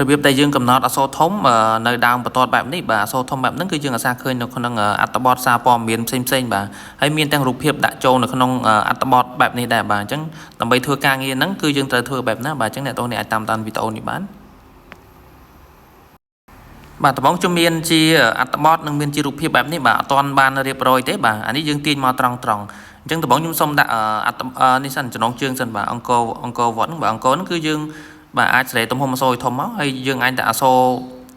របៀបដែលយើងកំណត់អក្សរធំនៅដើមបន្ទាត់បែបនេះបាទអក្សរធំបែបហ្នឹងគឺយើងអាសាឃើញនៅក្នុងអត្ថបទសារព័ត៌មានផ្សេងផ្សេងបាទហើយមានទាំងរូបភាពដាក់ចូលនៅក្នុងអត្ថបទបែបនេះដែរបាទអញ្ចឹងដើម្បីធ្វើការងារហ្នឹងគឺយើងត្រូវធ្វើបែបណាបាទអញ្ចឹងអ្នកទាំងនេះអាចតាមដានវីដេអូនេះបានបាទដំបូងខ្ញុំមានជាអត្ថបទនិងមានជារូបភាពបែបនេះបាទអត់ទាន់បានរៀបរយទេបាទអានេះយើងទាញមកត្រង់ត្រង់អញ្ចឹងដំបូងខ្ញុំសូមដាក់អត្ថនេះសិនចំណងជើងសិនបាទអង្គអង្គវត្តហ្នឹងបាទអង្គហ្នឹងគឺយើងបាទអាចសេរីទំហំអក្សរឲ្យធំមកហើយយើងអាចដាក់អក្សរ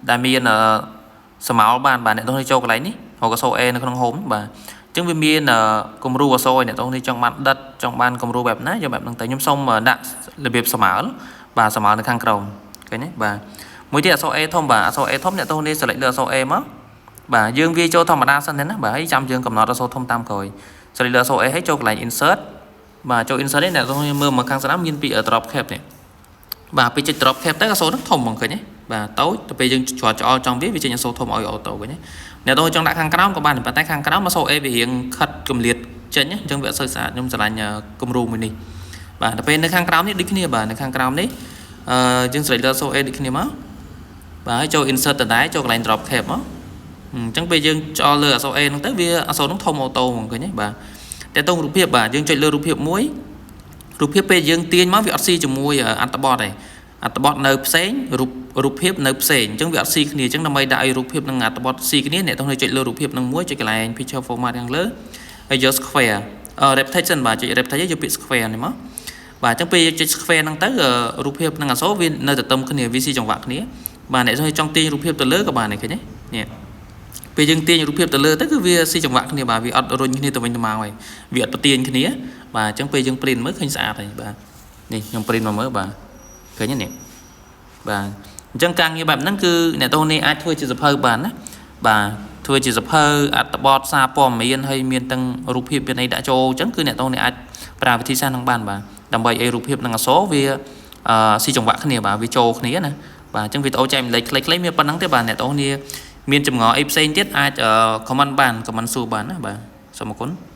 ដែលមានស្រមោលបានបាទអ្នកទាំងនេះចូលកន្លែងនេះរកអក្សរ A នៅក្នុង home បាទអញ្ចឹងវាមានគំរូអក្សរឲ្យអ្នកទាំងនេះចង់បានដិតចង់បានគំរូបែបណាយកបែបហ្នឹងទៅខ្ញុំសូមដាក់របៀបស្រមោលបាទស្រមោលនៅខាងក្រោមឃើញទេបាទមួយទៀតអក្សរ A ធំបាទអក្សរ A ធំអ្នកទាំងនេះ select លើអក្សរ A មកបាទយើងវាចូលធម្មតាសិនទេណាបាទហើយចាំយើងកំណត់អក្សរធំតាមក្រោយ select លើអក្សរ A ហើយចូលកន្លែង insert បាទចូល insert នេះអ្នកទាំងនេះមើលមកខាងស្ដាំមានពី drop cap នេះបាទពេលចុច drop cap ទៅអក្សរហ្នឹងធំហ្មងឃើញទេបាទតូចទៅពេលយើងច្រត់ច្អល់ចង់វាវាចេញអក្សរធំឲ្យ auto ឃើញទេអ្នកទាំងចង់ដាក់ខាងក្រោមក៏បានប៉ុន្តែខាងក្រោមអក្សរ A វារៀងខិតកម្លៀតចេញអញ្ចឹងវាអត់សូវស្អាតខ្ញុំស្រឡាញ់គំរូមួយនេះបាទដល់ពេលនៅខាងក្រោមនេះដូចគ្នាបាទនៅខាងក្រោមនេះអឺយើងស្រេចលើអក្សរ A ដូចគ្នាមកបាទហើយចូល insert ដដែលចូលកន្លែង drop cap មកអញ្ចឹងពេលយើងច្អល់លើអក្សរ A ហ្នឹងទៅវាអក្សរហ្នឹងធំ auto ហ្មងឃើញទេបាទតែតងរូបភាពបាទយើងចុចលើរូបភាពមួយរូបភាពពេលយើងទាញមកវាអត់ស៊ីជាមួយអត្ថបទទេអត្ថបទនៅផ្សេងរូបរូបភាពនៅផ្សេងអញ្ចឹងវាអត់ស៊ីគ្នាអញ្ចឹងដើម្បីដាក់ឲ្យរូបភាពនិងអត្ថបទស៊ីគ្នាអ្នកទាំងនេះចុចលើរូបភាពនឹងមួយចុចកន្លែង picture format ខាងលើហើយយក square អឺ wrap text សិនបាទចុច wrap text យកពាក្យ square នេះមកបាទអញ្ចឹងពេលចុច square ហ្នឹងទៅរូបភាពនិងអក្សរវានៅតែទឹមគ្នាវាស៊ីចង្វាក់គ្នាបាទអ្នកចង់ទាញរូបភាពទៅលើក៏បានដែរឃើញទេនេះពេលយើងទាញរូបភាពទៅលើទៅគឺវាស៊ីចង្វាក់គ្នាបាទវាអត់រុញគ្នាទៅវិញទៅមកហើយវាអត់ប្រទៀងគ្នាបាទអញ្ចឹងពេលយើង print មើលឃើញស្អាតហើយបាទនេះខ្ញុំ print មកមើលបាទឃើញទេនេះបាទអញ្ចឹងការងារបែបហ្នឹងគឺអ្នកទោសនេះអាចធ្វើជាសភៅបានណាបាទធ្វើជាសភៅអត្ថបទសារព័ត៌មានហើយមានទាំងរូបភាពមានអីដាក់ចូលអញ្ចឹងគឺអ្នកទោសនេះអាចប្រើវិធីសាស្ត្រហ្នឹងបានបាទដើម្បីឲ្យរូបភាពនិងអក្សរវាអឺស៊ីចង្វាក់គ្នាបាទវាចូលគ្នាណាបាទអញ្ចឹងវីដេអូចែកម្លែកខ្លីៗមានប៉ុណ្្នឹងទេបាទអ្នកទាំងនេះមានចម្ងល់អីផ្សេងទៀតអាច comment បាន comment សួរបានណាបាទសូមអរគុណ។